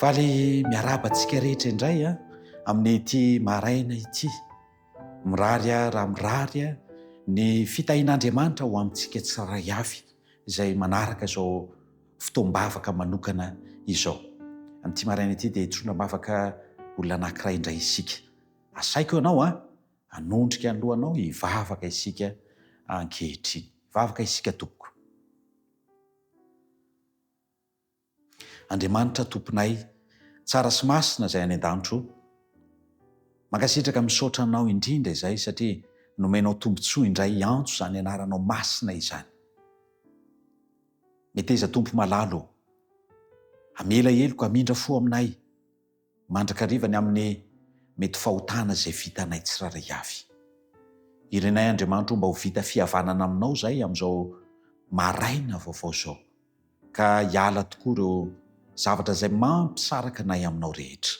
Faly miarahaba antsika rehetra indray a amin'ity maraina ity. Mirary raha mirary ny fitahian'Andriamanitra ho amintsika tsirairay avy izay manaraka izao fotoam-bavaka manokana izao. Amin'ity maraina ity dia hitondra am-bavaka olona anankiray indray isika. Asaiko ianao a hanondrika ny lohanao hivavaka isika ankehitriny. Hivavaka isika tompoko. Andriamanitra Tomponay, tsara sy masina izay any an-danitra o! Mankasitraka misaotra Anao indrindra izay satria nomenao tombontsoa indray hiantso izany anaranao masina izany. Meteza Tompo malala o! Hamela heloka hamindra fo aminay. Mandrakariva ny amin'ny mety fahotana izay vitanay tsirairay avy. Irinay Andriamanitra o mba ho vita fihavanana aminao izay amin'izao maraina vaovao izao ka hiala tokoa ireo zavatra izay mampisaraka anay aminao rehetra.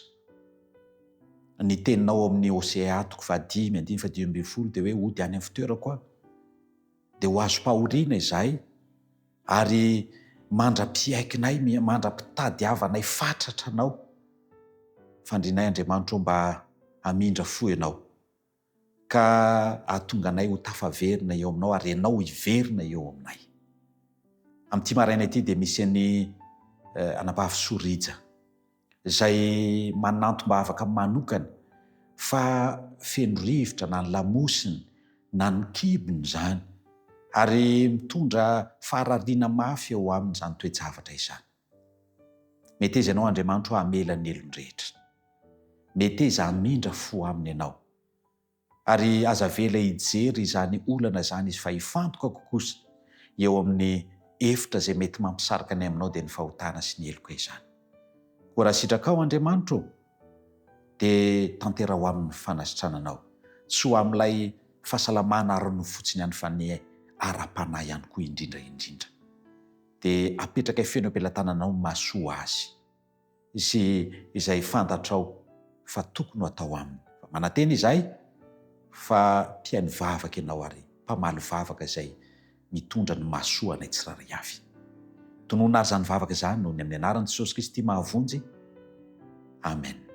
Ny teninao ao amin'ny Hosea toko fahadimy andininy fahadimy ambin'ny folo dia hoe hody any amin'ny fitoerako aho dia ho azom-pahoriana izahay Ary mandra-piaikinay, mandra-pitadiavanay fatratra Anao, fandrinay Andriamanitra ô mba hamindra fo Ianao, ka hahatonga anay ho tafaverina eo Aminao ary Ianao hiverina eo aminay. Amin'ity maraina ity dia misy an'i Anabavy Soa Rija. izay manantom-bavaka manokana fa feno rivotra na ny lamosiny na ny kibony izany ary mitondra faharariana mafy eo aminy izany toe-javatra izany. Meteza ianao Andriamanitro hamela ny helony rehetra. Meteza hamindra fo aminy ianao. Ary aza avela hijery izany olana izany izy fa hifantoka kokosa eo amin'ny efitra izay mety mampisaraka ny aminao dia ny fahotana sy ny heloka izany. Koa raha sitrakao Andriamanitra ô, dia tanteraho aminy ny fanasitrananao, tsy ho amin'ilay fahasalamana ara-nofo fotsiny ihany fa ny ara-panahy ihany koa indrindra indrindra. Dia apetrakay feno eo am-pelatananao ny mahasoa azy. sy izay fantatrao fa tokony ho atao aminy. Fa manantena izahay fa mpihaino vavaka ianao ary mpamaly vavaka izay mitondra ny mahasoa anay tsirairay avy. Tononina ary izany vavaka izany noho ny amin'ny anaran'i Jesosy Kristy mahavonjy. Amen.